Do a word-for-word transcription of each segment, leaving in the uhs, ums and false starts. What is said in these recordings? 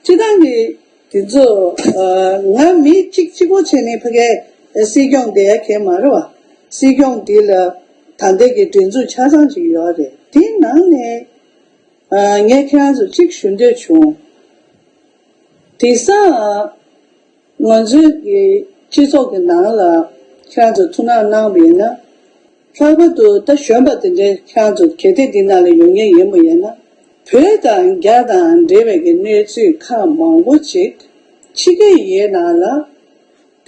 སྤྱིར་བཏང་གི་དེ་ཚོ་ང་མི་གཅིག་གཅིག་པོ་བྱས་ནས་ཕ་གའི་སྲིད་སྐྱོང་དེ་ཡ་གས་མ་རེད་བ། སྲིད་སྐྱོང་དེ་ལ་ད་ལྟའི་གི་སྒྲིག་འཛུགས་ཆ་ཚང་ཅིག་ཡོད་རེད། དེའི་ནང་ནས་ངས་ཁྱེད་རང་ཚོ་གཅིག་ཞུ་འདོད་བྱུང་། དེང་སང་ང་ཚོའི་གི་སྤྱི་ཚོགས་ཀྱི་ནང་ལ་ཁྱེད་རང་ཚོ་ཐུགས་སྣང་གནང་བ་ཡིན་ན། ལྷག་པར་དུ་ད་གཞོན་པ་དེ་འདྲའི་ཁྱེད་རང་ཚོ་གལ་ཏེ་འདི་ནང་ལ་ཡོང་མཁན་ཡིན་པ་ཡིན་ན། བོད་དང་རྒྱ་དང་འབྲེལ་བའི་གི་གནས་ཚུལ་ཁག་མང་པོ་ཅིག་ཕྱི་རྒྱལ་ཡའི་ནང་ལ་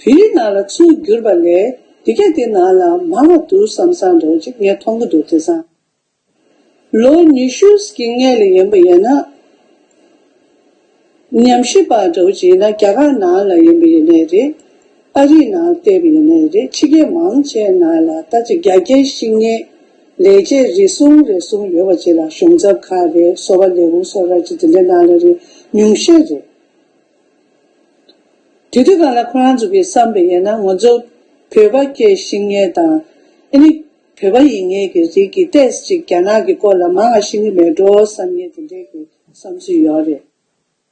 བོད་ནང་ལ་ཚུར་བསྒྱུར་པ་ལས་འདི་ག་འདི་ནང་ལ་མང་བ་འདུག་བསམ་བསམ་འདྲ་བོ་ཅིག་ངས་མཐོང་གི་འདུག་དེང་སང་ལོ་ཉི་ཤུ་ཀྱི་སྔོན་ལ་ཡིན་པ་ཡིན་ན། ཉམས་ཞིབ་པ་འདྲ་བོ་ཅིག་ཡིན་ན་རྒྱ་གར་ནང་ལ་ཡིན་པ་ཡིན་ནའི་རེད། ཨ་རིའི་ནང་བལྟས་པ་ཡིན་ནའི་རེད། ཕྱི་རྒྱལ་མང་ཆེ་ནང་ལ་ད་ཅིག་རྒྱ་སྐད་ཤེས་མཁན་ལས་བྱེད་རེ་ཟུང་རེ་ཟུང་ཡོད་པ་ཅིག་ལ་གཞུང་ཚབ་ཁག་རེད། སོ་པ་ལས་ཁུངས་སོ་ར་ཅིག་དེ་འདྲའི་ནང་ལ་རེད། ཉུང་ཤས་རེད། དེ་དུས་གང་ལ་ཁོ་རང་ཚོ་གིས་བསམ་པ་ཡིན་ན་ང་ཚོ་བོད་པ་སྐད་ཤེས་མཁན་དང་ཨ་ནི་བོད་པ་ཡིན་མཁན་གྱི་རིགས་ཀྱི་ཏོག་ཙམ་ཅིག་རྒྱ་ནག་གི་སྐོར་ལ་མང་བ་ཤེས་ཀྱི་མེད་འགྲོ་བསམ་མཁན་དེ་འདྲའི་གི་བསམ་ཚུལ་ཡོད་རེད།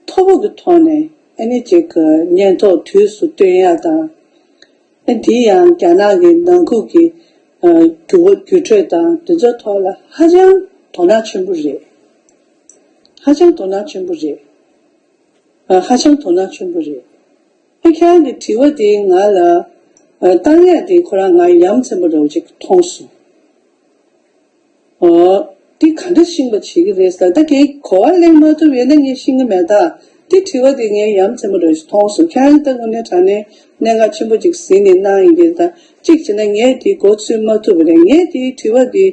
མཐོ་པོ་གི་ཐོག་ནས་ཨ་ནི་ཅིག་གི་སྙན་ཐོ་དུས་སུ་བཏོན་ཡ་དང་། ཨ་དེ་ཡང་རྒྱ་ནག་གི་ནང་ཁུལ་གྱི་འགྱུར་བ་འགྱུར་འགྲོས་དང་དེ་ཚོའི་ཐོག་ལ་ཧ་ཅང་དོ་སྣང་ཆེན་པོ་རེད། ཧ་ཅང་དོ་སྣང་ཆེན་པོ་རེད། ཧ་ཅང་དོ་སྣང་ཆེན་པོ་རེད། ཨ་ཁྱེད་རང་གི་དྲི་བ་དེ་ང་ལ་བཏང་ཡ་དེ་ཁོ་རང་ང་ཡ་མཚན་པོ་འདྲ་བོ་ཅིག་མཐོང་སོང་། ཨོ། འདི་ག་འདྲ་ཤེས་པ་བྱེད་ཀྱི་རེད་ཟེར། ད་ངས་གོ་བ་ལེན་མ་ཐུབ་ཡོད་ན་ངས་ཤེས་ཀྱི་མེད་ད། འདི་དྲི་བ་འདི་ངས་ཡ་མཚན་པོ་འདྲ་ཞིག་མཐོང་སོང་། ཁྱེད་རང་ད་དངོས་གནས་དྲང་གནས་གནད་འགག་ཆེན་པོ་ཅིག་ཟིན་ནས་གནང་ཡིན་གྱི་རེད་ད། གཅིག་བྱས་ན་ངས་འདི་གོ་ཚོད་མ་ཐུབ་པ་རེད། ངས་འདི་དྲི་བ་འདི་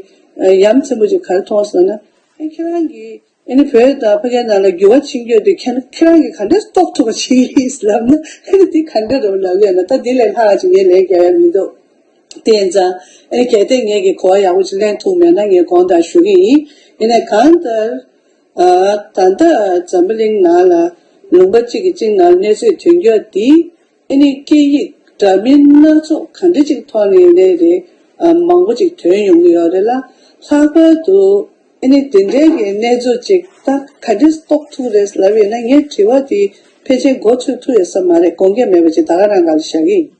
ཡ་མཚན་པོ་ཅིག་ག་རེ་མཐོང་སོང་ན། ཨ་ཁྱེད་རང་གིས་ཨ་ནི་བོད་དང་ཕ་གའི་ནང་ལ་འགྱུར་བ་ཕྱིན་རྒྱུ་དེ་ཁྱེད་ཁྱེད་རང་གིས་ག་འདྲས་རྟོགས་ཐུབ་པ་བྱེད་ཡིན་ལབ་ན། ཨ་ནི་འདི་ག་འདྲ་རེད་ལབ་ཡོད་ན། ད་འདི་ལས་ལྷག་ཅིག་ངས་ལན་རྒྱག་ཡ་མི་འདུག་དེ་ཡིན་ཙང་ཨ་ནི་གལ་ཏེ་ངས་ཀྱི་གོ་བ་ཡག་པོ་ཅིག་ལེན་ཐུབ་མེད་ན་ངས་དགོངས་དག་ཞུ་གི་ཡིན། ཡིན་ནའི་གང་ལྟར་ད་ལྟ་འཛམ་བུ་གླིང་ནང་ལ་ལུང་པ་གཅིག་གི་གཅིག་ནང་གནས་ཚུལ་ཐོན་རྒྱུ་འདི་ཨ་ནི་སྐད་ཡིག་འདྲ་མིན་སྣ་ཚོགས་ག་འདྲ་ཅིག་ཐོག་ནས་ནས་རེད། མང་པོ་ཅིག་ཐོན་ཡོང་གི་ཡོད་རེད་ལ། ལྷག་པར་དུ་ཨ་ནི་དེ་འདྲའི་གི་གནས་ཚུལ་ཅིག་ད་ག་འདྲ་རྟོགས་ཐུབ་རེད་ལབ་ཡོད་ན། ངས་དྲི་བ་དེ་ཕལ་ཆེར་མགོ་ཚོད་ཐུབ་ཡོད་ས་མ་རེད། དགོངས་འགལ་མེད་པ་ཅིག་ད་ག་རང་སྒང་ལ་བཞག་གི་ཡིན།